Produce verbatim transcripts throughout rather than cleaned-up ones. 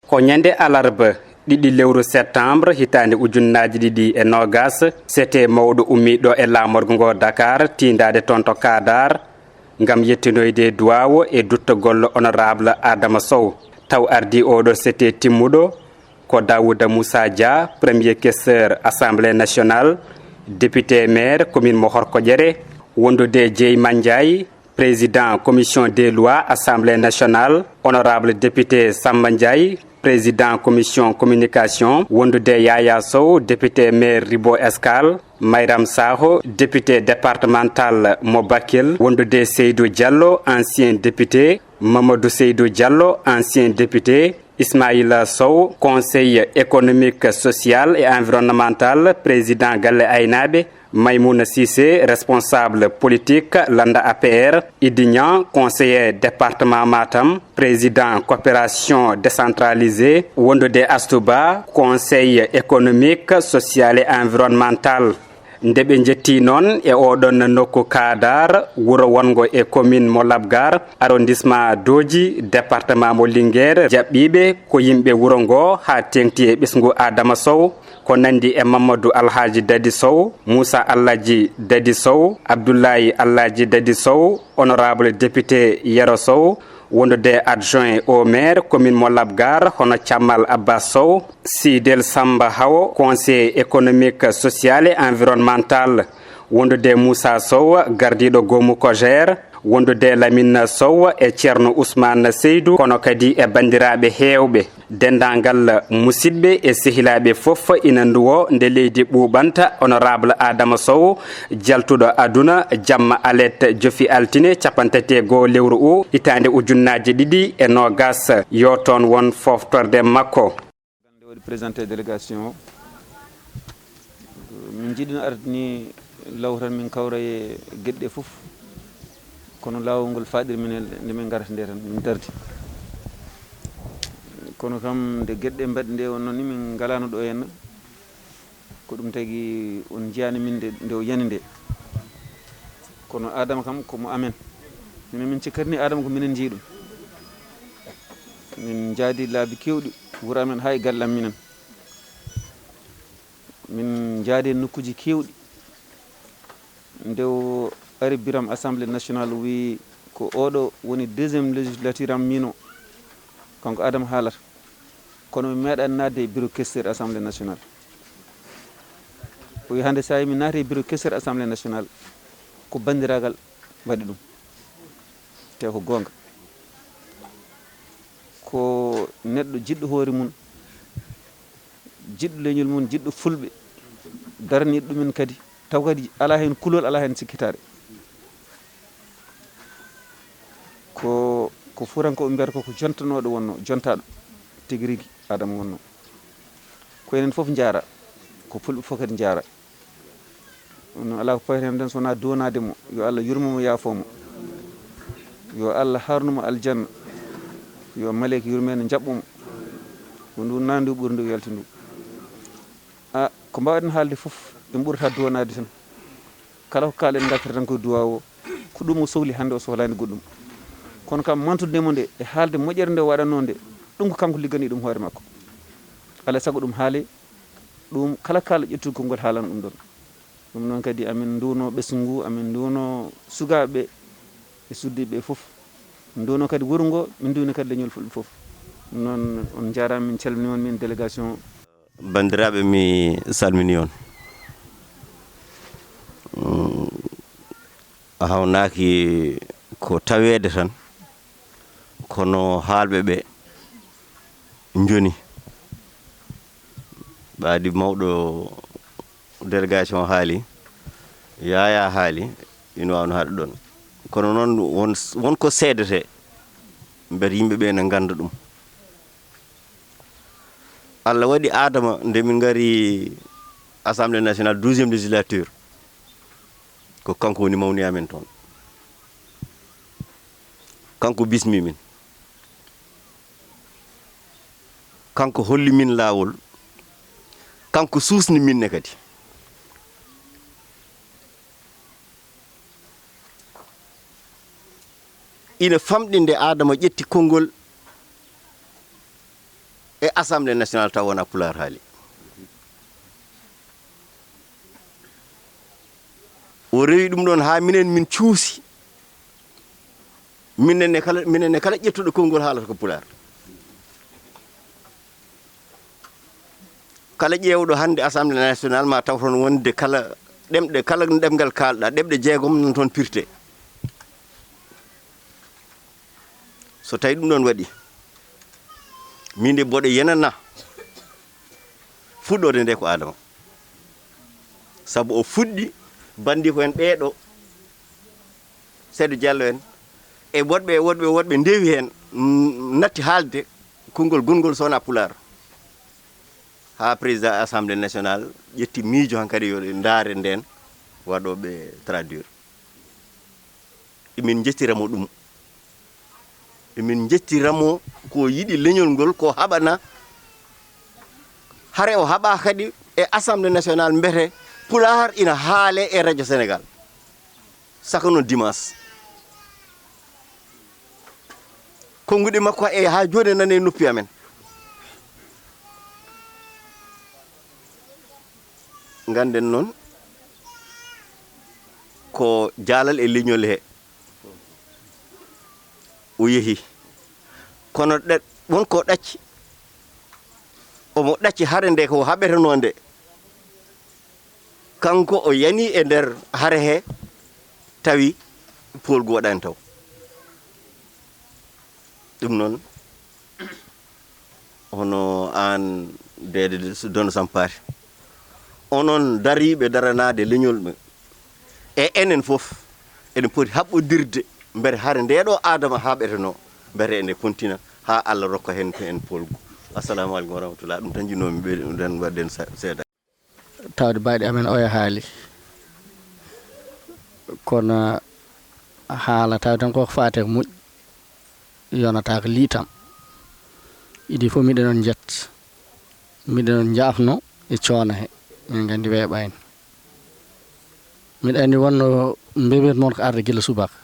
Ko ñande alarba, ɗiɗi lewru septembre, hitaande ujunnaaji ɗiɗi e noogas, sete mawɗo ummii ɗo e laamorgo ngo Dakar, tiindaade toon to Kaadaar, ngam yettinoyde duwaawo e duttagol honorable Adama Sow. Taw ardii oɗo sete timmuɗo ko Daouda Moussa Dia, premier questeur Assemblée nationale, député maire commune mo Horkoƴere, wondude Jeey Mandiaye, président commission des lois Assemblée nationale, honorable député Samba Ndiaye, président commission communication, wondude Yaya Sow, député maire Ribo Escale, Mayram Sakho, député départemental mo Bakel, wondude Seydou Diallo, ancien député, Mamadou Seydou Diallo, ancien député, Ismaïla Sow, conseiller économique, social et environnemental, président Galle Aynaaɓe, Maymouna Cissé, responsable politique, Landa A P R, Idi Niang, conseiller département Matam, président coopération décentralisée, wondude Astouba, conseil économique, social et environnemental. Nde ɓe njetti noon e oɗon nokku Kaadaar, wuro wonngo e commune mo Labgar, arrondissement Dooji, département mo Linguère, jaɓɓiiɓe ko yimɓe wuro ngo haa teeŋti e ɓesngu Adama Sow, ko nanndi e Mamadou Alhaji Dadi Sow, Moussa Alhaji Dadi Sow, Abdoulaye Alhaji Dadi Sow, honorable député Yero Sow, wondude adjoint au maire commune mo Labgar, hono Cammal Abbas Sow, Sidel Samba Hawo, conseiller économique, social et environnemental, wondude Moussa Sow, gardiiɗo goomu COJER, wondude Lamine Sow e Ceerno Ousmane Seydou, kono kadi e banndiraaɓe heewɓe. Denndaangal musiɗɓe e sehilaaɓe fof ina nduwo nde leydi ɓuuɓanta, honorable Adama Sow, jaltuɗo aduna, jamma alet jofi altine, capanɗe tati e goo lewru u, hitaande ujunnaaji ɗiɗi e noogas. Yo toon won fooftorde makko. Nde waɗi présenté délégation o, min njiɗino arde ni law tan min kawra e geɗe ɗe fof, kono laawol ngol faaɗiri min e nde min ngarata nde tan min dardi. Kono kam nde geɗe ɗe mbaɗi nde wonno ni min ngalaano ɗo henna, ko ɗum tagi on njiyaani min nde, nde o yani nde. Kono Adama kam ko mo amen. Minen min cikkata ni Adama ko minen njeyi ɗum. Min njaadi laabi keewɗi wuro amen haa e galle am minen. Min njaadi e nokkuuji keewɗi. Nde o ari biram Assemblée nationale, o wi ko oɗo woni deuxième législature am mino. Kanko Adama haalata. Kono mi meeɗaani naatde e bureau questeur Assemblée nationale. O wi hannde so mi naati e bureau questeur Assemblée nationale, ko banndiraagal waɗi ɗum. Te ko goonga. Ko neɗɗo jiɗɗo hoore mum, jiɗɗo leñol mum, jiɗɗo fulɓe, daraniiɗo ɗumen kadi. Taw kadi alaa heen kulol, alaa heen sikkitaare. Ko, ko fuutankooɓe mbiyata ko, ko jontanooɗo wonno, jontaaɗo tigi rigi Adama wonno. Ko enen fof njaara, ko fulɓe fof kadi njaara. Ɗum noon alaa ko payten heen so wonaa duwanaade mo, yo Allah yurmo mo, yaafoo mo. Yo Allah haarnu mo aljanna. Yo maleyka yurmeende njaɓɓo mo. Ko ndu naandu ɓuri ndu yalti ndu. A, ko mbaawɗen haalde fof, en ɓurata duwanaade tan. Kala ko kaalen ngartata tan ko duwaawo. Ko ɗum o sohli hannde, o sohlaani goɗɗum. Kono kam mantude mo nde e haalde moƴƴere nde o waɗatnoo nde, ɗum ko kanko ligganii ɗum hoore makko. Alaa e sago ɗum haalee, ɗum kala kaala ƴettude konngol haalana ɗum ɗoon. Ɗum noon kadi amin nduwno ɓesngu ngu, amin nduwno sukaaɓe e suddiiɓe fof. Min nduwno kadi wuro ngo, min nduwno kadi leñol fulɓe fof. Ɗum noon on njaaraama, min calminii on, min délégation. Banndiraaɓe, mi salminii on. Mm, a hawnaaki ko taweede tan, kono haalɓe ɓe njoni. Ɓaadi mawɗo délégation haali, Yaya haali, ina waawno haalde ɗoon. Kono noon won, won ko seedetee, mbiyata yimɓe ɓe ene ngannda ɗum. Allah waɗi Adama, nde min ngari Assemblée nationale douzième législature, ko kanko woni mawni amen toon. Kanko bismi min. Kanko holli min laawol. Kanko suusni min ne kadi. Ina famɗi nde Adama ƴetti konngol e Assemblée nationale taw wona Pulaar haali. O rewi ɗum ɗon haa minen min cuusi. Minen ne kala, minen ne kala ƴettuɗo konngol haalata ko Pulaar. Kala ƴeewɗo hannde Assemblée nationale ma taw toon wonde kala ɗemɗe, kala ɗemngal kaalɗa, ɗemɗe jeegom nan toon pirte. So tawi ɗum ɗon waɗi, min de mboɗo yenana fuɗɗoode nde ko Adama. Sabu o fuɗɗi banndiko en ɓeeɗo, Seydou Diallo en, e woɗɓe, woɗɓe, woɗɓe ndewi heen, mm, natti haalde konngol gongol so wonaa Pulaar. Haa président Assemblée nationale ƴetti miijo hankadi yo ɗe ndaare ndeen waɗooɓe traduire. Emin njettiramo ɗum. Emin njettiramo ko yiɗi leñol ngol, ko haɓana. Hare o haɓa kadi e Assemblée nationale, mbete Pulaar ina haale e Radio Sénégal. Saka noon dimanche. Konnguɗi makko e haa jooni nane e noppi amen. Ngannden noon ko jaalal e leñol he o yehi. Kono ɗe-, won ko ɗacci. Omo ɗacci hare nde ko haɓetenoo nde. Kanko o yani e nder hare he, tawi poolgu waɗaani taw. Ɗum noon, hono aan, Deede Dono Sampaate, onon dariiɓe daranaade leñol ɓe, e enen fof, eɗen poti haɓɓodirde, mbete hare nde ɗo Adama haɓetenoo, mbete ene kontina haa Allah rokka heen ko en poolgu. Assalamu aleykum wa rahmatullah. Ɗum tan njiɗnoomi ɓeydude, ɗum tan mbaɗen sa-, seeɗa. Tawde baɗi amen oya haali, kono haala tawi tan koko faate ko moƴƴi, yonata ko liitam. Idi fof miɗen on jett, miɗen on jaafno e coono he, min nganndi weeɓayno. Miɗa anndi wonno mbebet mon ko arde gila subaka.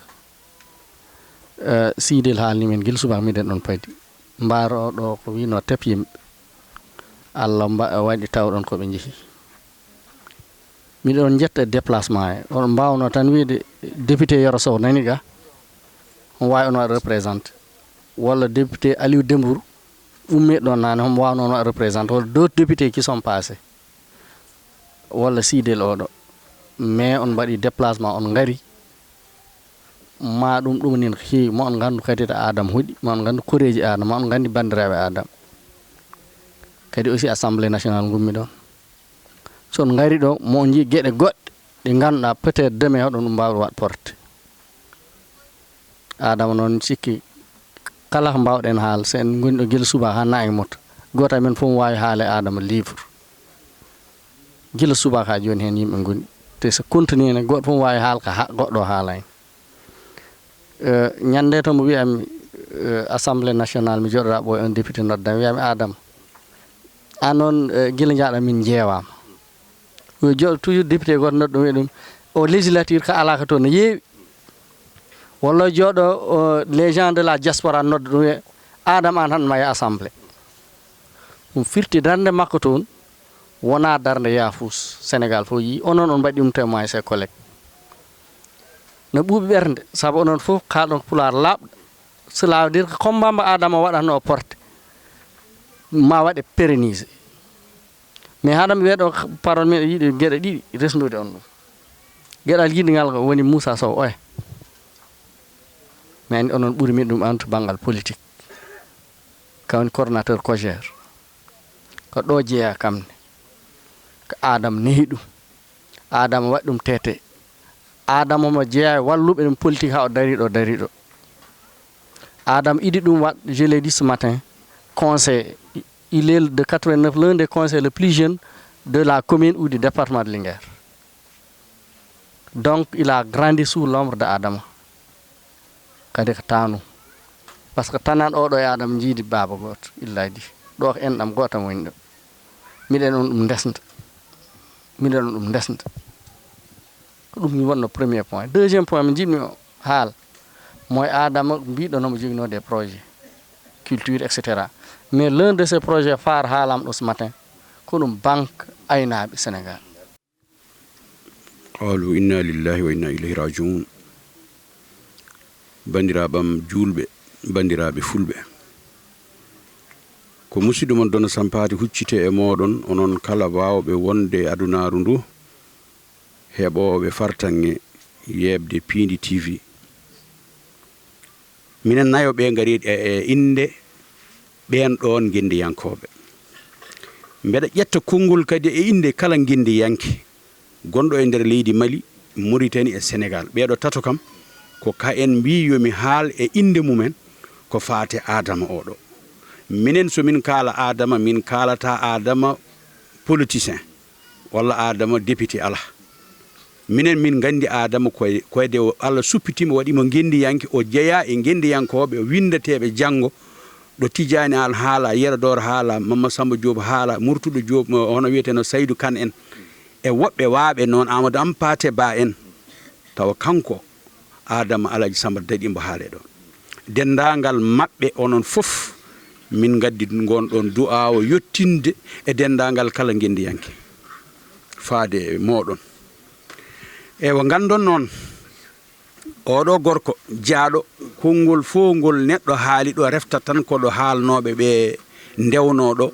Eh, Siidel haalni min gila subaka miɗen ɗon padi. Mbaaro o ɗo ko wino tep yimɓe. Allah mba-, waɗi tawɗon ko ɓe njehi. Miɗon jetta e déplacement he. On mbaawno tan wiide député Yero Sow nani ga. On waawi on waɗa représenté. Walla député Aliou Dembourou ummi ɗon nane, on waawnoo on waɗa représenté. Walla d'autres députés qui sont passés. Walla Siidel oɗo. Mais on mbaɗi déplacement, on ngari. Ma ɗum, ɗum ni no heewi. Ma on ngandu kadi to Adama hoɗi, ma on ngandu koreeji Adama, ma on ngandi banndiraaɓe Adama. Kadi aussi Assemblée nationale ngummi ɗon. So on ngari ɗo, mo on njii geɗe goɗɗe ɗe ngannduɗaa peut-être demain hoɗon ɗum mbaawɗo waɗ porte. Adama noon sikki kala ko mbaawɗen haal, so en ngoni ɗo gila subaka haa naange mutta, gooto amen fof waawi haale Adama livre. Gila subaka haa jooni heen yimɓe ngoni. Te so continue ne, gooto fof waawi haal ka ha-, goɗɗo haalayno. Eh, ñande to mo wiyami, eh, Assemblée nationale, mi joɗoɗa ɓooy, un député noddami, wiyami, "Adama, an noon, eh, gila njaaɗa min njeewama." Yo joɗo toujours député goto nodda ɗum, wiya ɗum, "O législature ka ala ka toon, no yeewi." Walla joɗo, o, les gens de la diaspora nodda ɗum, wiya, "Adama, an tan ma yah Assemblée." Ɗum firti darnde makko toon, wona darnde yaafus. Sénégal fof yii, onon on mbaɗi ɗum témoin, ses collègues. No ɓuuɓi ɓernde, sabu onon fof kaalɗon ko pulaar laaɓɗo. Cela veut dire que combat mbo Adama waɗatno o porte, ma waɗe pérenniser. Mais haɗa mi weeɗo parole, miɗo yiɗi geɗe ɗiɗi resnude on ɗum. Geɗal yiɗi ngal ko woni Moussa Sow oya. Mi anndi onon ɓuri min ɗum antu banngal politique. Ka woni coordonnateur COJER. Ko ɗo jeeya kam ne. Ko Adama nehi ɗum. Adama waɗi ɗum tete. Adama omo jeeya e walluɓe ɗum politique haa o dari ɗo, dari ɗo. Adama idi ɗum waɗ, je l'ai dit ce matin, conseil. Il est de quatre-vingt-neuf, l'un des conseils le plus jeune de la commune ou du département de Linguère. Donc, il a grandi sous l'ombre de Adama. Kadi ko tanu. Parce que tanan oɗo e Adama jiidi baaba gooto, illa di. Ɗo ko enɗam gooto am woni ɗo. Miɗen on ɗum ndesnda. Miɗen on ɗum ndesnda. Ko ɗum wonno premier point. Deuxième point, mi jiɗmi o haal. Mo e Adama mbiɗo nomo joginoo des projets. Culture, et cetera. Mais l'un de ces projets phares haalam ɗo ce matin, ko ɗum banque aynaaɓe Sénégal. Qaalu inna lillahi wa inna ilayhi rajiun. Banndiraaɓam juulɓe, banndiraaɓe fulɓe, ko musiɗɗo mon Dono Sampaate huccite e mooɗon, onon kala waawɓe wonde e adunaaru ndu, heɓooɓe fartaŋŋe yeeɓde Piindi T V. Minen nayo ɓe ngari e, e innde ɓeen ɗoon ngenndiyankooɓe. Mbeɗa ƴetta konngol kadi e innde kala ngenndiyanke gonɗo e nder leydi Mali, Muritani e Senegaal. Ɓeeɗo tato kam ko ka en mbii yo mi haal e innde mumen ko faati Aadama oɗo. Minen so min kaala Aadama, min kaalata Aadama politicien walla Aadama député, alaa. Minen min nganndi Aadama koye, koyde o Allah suppitiimo, waɗiimo ngenndiyanke, o jeyaa e ngenndiyankooɓe, o winndateeɓe janngo, ɗo Tijaani Al haala, Yero Dooro haala, Mamma Samba Joob haala, Murtuɗo Joob, hono wiyeteno Saydu Kan en, e woɓɓe waaɓe noon, Aamadu Hampaate Ba en, tawa kanko Aadama Alaaji Samba daɗi mbo haale ɗo. Denndaangal maɓɓe onon fof, min ngaddi ngoon ɗoon du'aawo yottinde e denndaangal kala ngenndiyanke faade e mooɗon. Ewa, nganndon noon, oɗo gorko jaaɗo, konngol fof ngol neɗɗo haali ɗo refta tan ko ɗo haalnooɓe ɓe ndewnoo ɗo,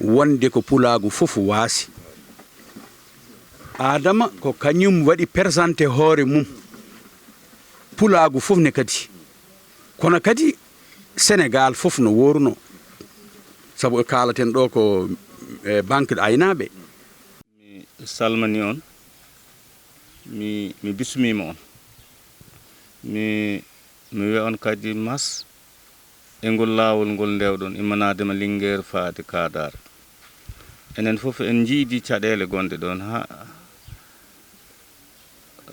wonde ko pulaagu fof waasi. Aadama ko kañum waɗi présenté hoore mum, pulaagu fof ne kadi. Kono kadi Senegaal fof no wooruno, sabu e kaalaten ɗo ko e banque aynaaɓe. Mi salmini on, mi, mi bismiima on. Mi, mi wiya on kadi mas e ngol laawol ngol ndewɗon immanaade ma Linngeer faade Kaadaar. Enen fof en njiidi caɗeele gonɗe ɗoon, haa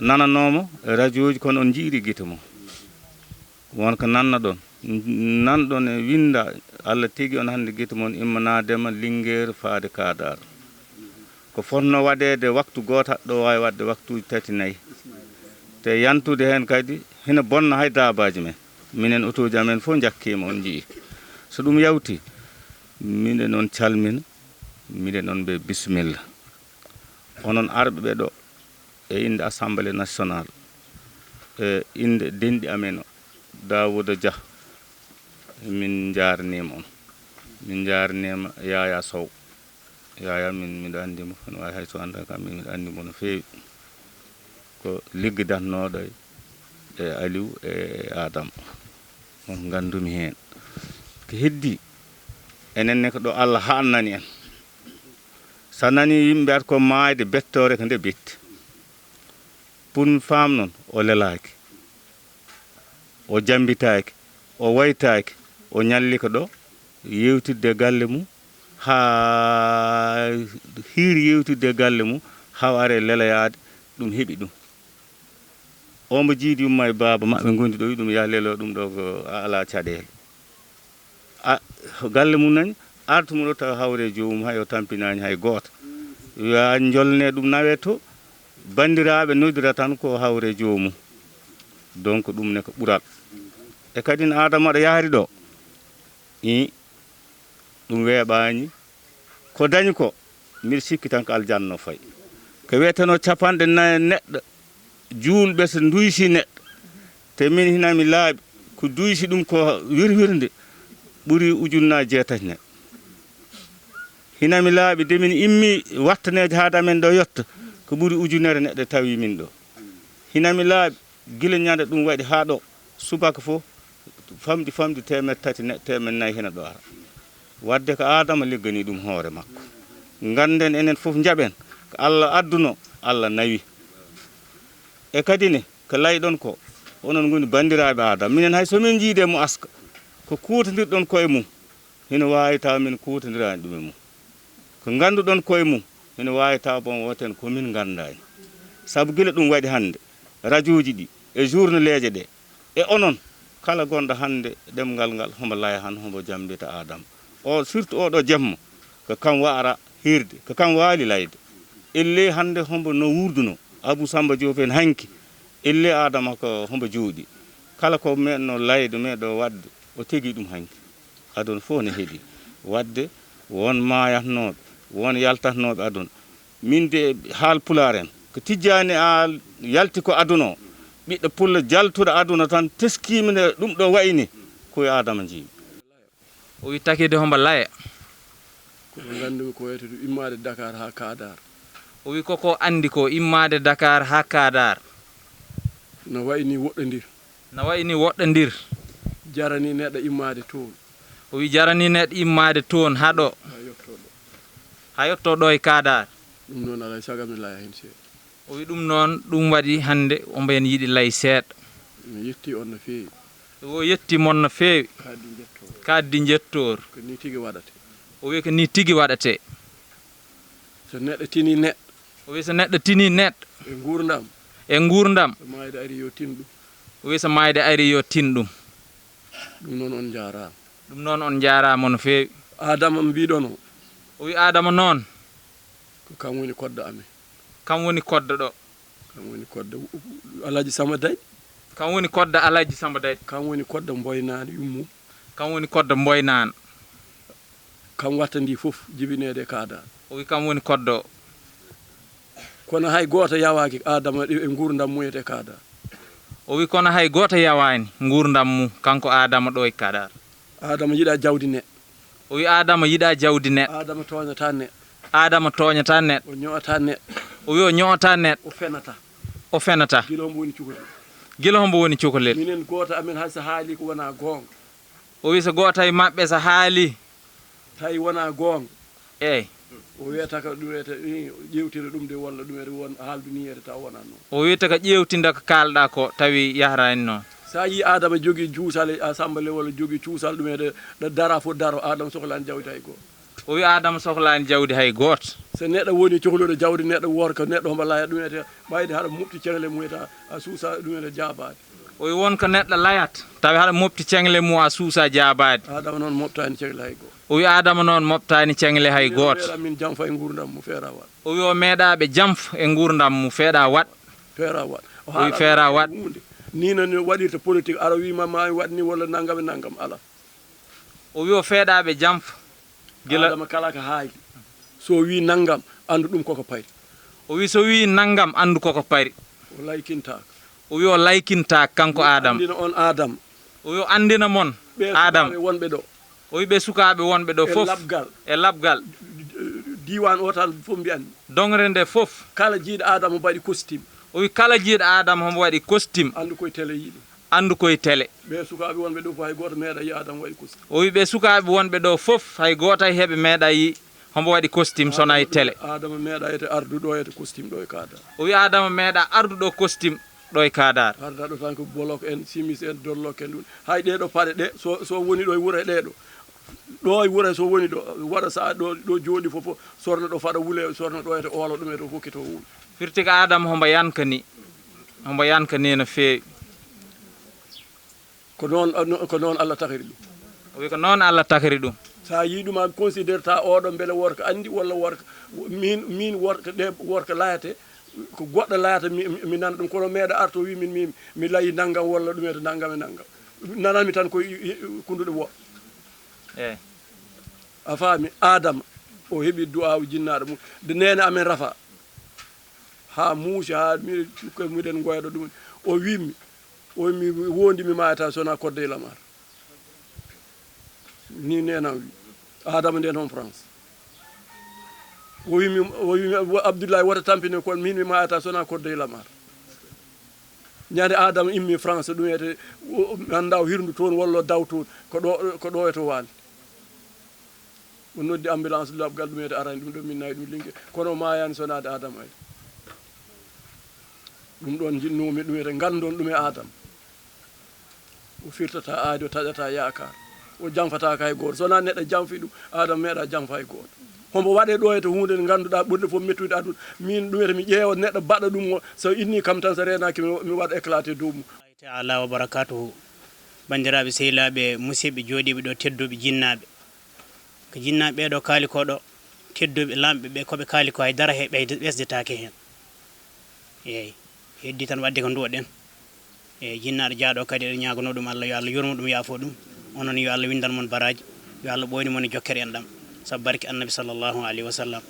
nananooma e rajooji, kono on njiiri gite mon. Won ko nannoɗon, nanɗon e winnda, Allah tigi on hannde gite mon immanaade ma Linngeer faade Kaadaar. Ko fotnoo waɗeede waktu gooto, aɗa ɗo waawi waɗde waktuuji tati, nayi. Te yantude heen kadi hina bonna hay daabaaji men. Minen otooji amen fof njakkiima, on njiyii. So ɗum yawtii, miɗen on calmina, miɗen on mbiya bisimilla. Onon arɓe ɓe ɗo, e innde Assemblée nationale, e innde denɗi amen o, Daawuda Jah, min njaarniima on. Min njaarniima Yaya Sow. Yaya, min, miɗo anndi mo, kono waawi hay so anndaa kam, min miɗo anndi mo no feewi. Ko liggidatnooɗo e Aliou e Adama. On nganndumi heen. Ko heddii, enen ne ko ɗo Allah haannani en. So a nanii yimɓe mbiyata ko maayde bettoore ko nde betti. Pour mi faam noon, o lelaaki, o jammbitaaki, o waytaaki, o ñalli ko ɗo yeewtidde e galle mum, haa hiiri yeewtidde e galle mum, haa o ari e leloyaade, ɗum heɓi ɗum. Omo jiidi yumma e baaba maɓɓe ngondi ɗo, wi ɗum, "Yah lelo ɗum ɗo, ko a alaa caɗeele." A, galle mum nani, artu mo ɗo tawa hawre e joomum, hay o tampinaani hay gooto. Wiya njolne ɗum nawe to, banndiraaɓe noddira tan ko hawre e joomum. Donc ɗum ne ko ɓural. E kadi no Adama waɗa yahri ɗo, i, ɗum weeɓaani. Ko dañi ko, mbiɗa sikki tan ko aljanna o fayi. Ko wiyetenoo capanɗe nayi neɗɗo juulɓe so nduysi neɗɗo, te min hinami laaɓi ko duysi ɗum ko wirwirnde ɓuri ujunnaaji jeetati neɗɗo. Hinami laaɓi de min immi wattaneejo haade amen ɗo yotta ko ɓuri ujunere neɗɗo tawi min ɗo. Hinami laaɓi gila ñande ɗum waɗi haa ɗo subaka fof famɗi famɗi teemeɗɗe tati neɗɗo teemeɗɗe nayi hina ɗo ara. Wadde ko Adama liggani ɗum hoore makko. Ngannden enen fof njaɓen ko Allah adduno, Allah nawi. E kadi ne, ko layɗon ko, onon ngoni banndiraaɓe Adama. Minen hay so min njiide mo aska, ko kuutondirɗon koye mum, hino waawi tawa min kuutondiraani ɗum e mum. Ko ngannduɗon koye mum, hino waawi tawa bon wooten ko min nganndaani. Sabu gila ɗum waɗi hannde, rajooji ɗi, e journaleeje ɗe, e onon, kala gonɗo hannde ɗemngal ngal, hombo laya han, hombo jammbita Adama. O, surtout oɗo jemma, ko kam wa'ara hirde, ko kam waali layde. Ellee hannde hombo no wuurduno, Abuu Sammba Joob en hanki, ellee Adama ko hombo jooɗi. Kala ko meɗno layde, meɗo waɗde, o tegi ɗum hanki. Aduna fof ne heedi. Waɗde won maayatnooɓe, won yaltatnooɓe aduna. Min de, haal pulaar en, ko tijjaani a yalti ko aduna o. Ɓiɗɗo pullo jaltuɗo aduna tan teskiimi nde ɗum ɗo wayi ni, ko e Aadama njiimi. O wi takide hombo laya. Ko ɓe nganndumi ko wiyete ɗum immaade Dakar haa Kaadaar. O wi koko anndi ko immaade Dakar haa Kaadaar. No wayi ni woɗɗondir. No wayi ni woɗɗondir. Jarani neɗɗo immaade toon. O wi jarani neɗɗo immaade toon haa ɗo. Haa yotto ɗo. Haa yotto ɗo e Kaadaar. Ɗum noon alaa e sago mi laya heen seeɗa. O wi ɗum noon, ɗum waɗi hannde ombo en yiɗi lay seeɗa. Mi yetti on no feewi. O yetti mon no feewi. Kaddi njettoor. Kaddi njettoor. Ko ni tigi waɗate. O wi ko ni tigi waɗate. So neɗɗo tini neɗɗo. O wi so neɗɗo tini neɗɗo. E nguurndam. E nguurndam. So maayde ari yo tin ɗum. O wi so maayde ari yo tin ɗum. Ɗum noon on njaaraama. Ɗum noon on njaaraama no feewi. Aadama mbiɗon o. O wi Aadama noon. Ko kam woni koddo amen. Kam woni koddo ɗo. Kam woni koddo Alhaji Samba Day. Kam woni koddo Alhaji Samba Day. Kam woni koddo Mboynaan yummum. Kam woni koddo Mboynaan. Kam watta ndi fof jibineede e Kaadaar. O wi kam woni koddo. Kono hay gooto yawaaki Aadama e nguurndam mum e Kaadaar. O wi kono hay gooto yawaani nguurndam mum kanko Aadama ɗo e Kaadaar. Aadama yiɗaa jawdi neɗɗo. O wi Aadama yiɗaa jawdi neɗɗo. Aadama tooñataa neɗɗo. Aadama tooñataa neɗɗo. O ño'ataa neɗɗo. O wi o ño'ataa neɗɗo. O fenataa. O fenataa. Gila hombo woni cukalel? Gila hombo woni cukalel? Minen gooto amen hay so haali ko wonaa goonga. O wi so gooto e maɓɓe so haali. Tawi wonaa goonga. Eey. O wiyata ko ɗum wiyata, i, ƴeewtira ɗum de walla ɗum wiyata won haaldu ni wiyata taw wonaa noon. O wiyata ko ƴeewtinda ko kaalɗaa ko tawi yahraani noon. So a yii Aadama jogii juusal e assemblée walla jogii cuusal ɗum wiyata ɗo dara fof daro, Aadama sohlaani jawdi hay gooto. O wi Aadama sohlaani jawdi hay gooto. So neɗɗo woni cohluɗo jawdi neɗɗo worka, neɗɗo hombo laya ɗum wiyata ɓayde haɗa mofti ceŋle mum wiyata a suusa ɗum wiyata jaabaade. O wi won ko neɗɗo layat, tawi haɗa mofti ceŋle mum a suusa jaabaade. Aadama noon moftaani ceŋle hay gooto. O wi Aadama noon moftaani ceŋle hay gooto. Min janfa e nguurndam mum feera waɗ. O wi o meeɗaa ɓe janfa e nguurndam mum feeɗa waɗ. Feera waɗ. O wi feera waɗ. Huunde. Ni no ni waɗirta politique, ara wi ma ma waɗ ni walla nangam e nangam, ala. O wi o feeɗaa ɓe janfa. Gila Aadama kala ko haali. So wi nangam, anndu ɗum koko pari. O wi so wi nangam, anndu koko pari. O laykintaako. O wi o laykintaako kanko Aadama. Anndina on Aadama. O wi o anndina mon Aadama. Ɓe sukaaɓe wonɓe ɗo. O wi ɓe sukaaɓe wonɓe ɗo fof. E labgal. E labgal. Diiwaan o tan fof mbiyan. Dongre nde fof. Kala jiiɗo Aadama mbaɗi costume. O wi kala jiiɗo Aadama hombo waɗi costume. Anndu koye télé yiɗi. Anndu koye télé. Ɓe sukaaɓe wonɓe ɗo fof hay gooto meeɗa yi Aadama waɗi costume. O wi ɓe sukaaɓe wonɓe ɗo fof hay gooto hay heɓe meeɗa yi hombo waɗi costume sona e télé. Aadama meeɗa ete ardu ɗo ete costume ɗo e Kaadaar. O wi Aadama meeɗa ardu ɗo costume ɗo e Kaadaar. Arda ɗo tan ko bolok en, simis en, dorlok en ɗum. Hay ɗee ɗo paɗe ɗe, so, so woni ɗo e wuro e ɗee ɗo. Ɗo e wuro so woni ɗo, waɗa sa ɗo, ɗo jooɗi fof, fof, sorna ɗo faɗa wule, sorna ɗo ete oolo ɗum ete hokkito wule. Firti ko Aadama hombo yankani, hombo yankani no feewi. Ko noon, ko noon Allah takiri ɗum. O wi ko noon Allah takiri ɗum. Sa yii ɗum a considère ta oɗo mbele worko anndi walla worko, min, min worko ɗe, worko layate, ko goɗɗo layata mi, mi, mi nana ɗum, kono meeɗa arto wi min mi, mi layi nanngam walla ɗum wiyata nanngam e nanngam. Nananmi tan ko i, i, kunduɗo wo. Eey. A faami, Aadama, o heɓi du'aawu jinnaaɗo mum. De neene amen Rafa, haa muusi, haa mi, miɗen ngoyɗo ɗum. O wi'mi, o mi wondi mi maayata so wonaa kodde e lamar. Ni neenam wi. Aadama nden hon France. O wi'mi, o wi'mi, Abdullahi, wota tampine kon, min mi maayata so wonaa kodde e lamar. Ñande Aadama immi France, ɗum wiyete, o, o, annda o hirndu toon walla o daw toon, ko ɗo, ko ɗo e to waali. O noddi ambulance labgal ɗum wiyete arani ɗum ɗo min nayi ɗum linge, kono o maayaani sonaade Aadama ay. Ɗum ɗoon njiɗnoomi ɗum wiyete nganndon ɗum e Aadama. O firtata aadi, o taƴata yaakaar. O janfataaka hay gooto. So wonaa neɗɗo janfi ɗum, Aadama meeɗa janfa hay gooto. Hombo waɗe ɗo e to huunde nde ngannduɗaa ɓurde fof mettude aduna. Min ɗum wiyete mi ƴeewa neɗɗo baɗa ɗum o, so inni kam tan so reenaaki mi, mi waɗa éclaté dow mum. Taala wa barakatuhu. Banndiraaɓe, sehilaaɓe, musidɓe jooɗiiɓe ɗo, tedduɓe jinnaaɓe. Ko jinnaaɓe ɓee ɗo kaali ko ɗo, tedduɓe laamɓe ɓe, ko ɓe kaali ko hay dara he ɓeyde-, ɓesdetaake heen. Eey, heddi tan waɗde ko nduwoɗen. Eey, jinnaaɗo jaaɗo kadi eɗen ñaaganoo ɗum Allah, yo Allah yurmo ɗum, yaafo ɗum. Onon yo Allah winndan mon baraaji. Yo Allah ɓooynu mo no jokkere en ɗam, sabu barke Annabi sallallahu alayhi wa sallam.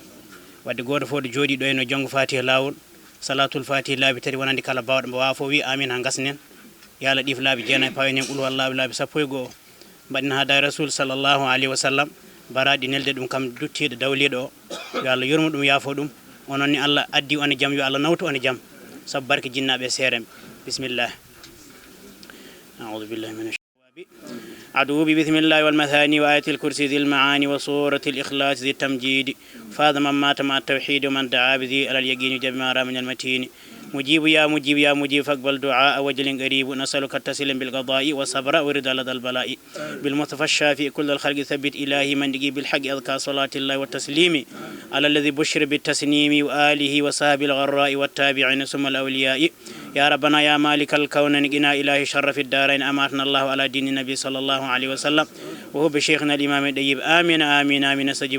Wadde gooto fof ɗo jooɗii ɗo e no janngo Fatiha laawol, Salatul Fatiha laabi tati wonande kala baawɗo, mbo waawa fof wi amin haa ngasnen. Yo Allah ɗiif laabi jeenayi, pawen heen Qul huwallahu laabi sappo e go'o. Mbaɗen haa daari Rasul sallallahu alayhi wa sallam, baraaɗi nelde ɗum kam duttiiɗo dawliiɗo o. Yo Allah yurmo ɗum, yaafo ɗum. Onon ni Allah addi on e jam, yo Allah nawtu on e jam. Sabu barke jinnaaɓe e seereeɓe. Bismillah. أعوذ بالله من الشيطان. أدعو ببسم الله والمثاني وآية الكرسي ذي المعاني وسورة الإخلاص ذي التمجيد. فاز من مات مع التوحيد ومن دعا بذي على اليقين جمع ما رام من المتين. مجيب يا مجيب يا مجيب فاقبل دعاء وجل قريب. نسألك التسليم بالقضاء والصبر والرضا لدى البلاء. بالمصطفى الشافي كل الخلق ثبت إلهي من دقي بالحق أذكى صلاة الله والتسليم على الذي بشر بالتسنيم وآله وصحبه الغراء والتابعين ثم الأولياء. يا ربنا يا مالك الكون، قنا إلهي شر في الدارين. أماتنا الله على دين النبي صلى الله عليه وسلم وحب شيخنا الإمام الطيب. آمين، آمين، آمين. استجب.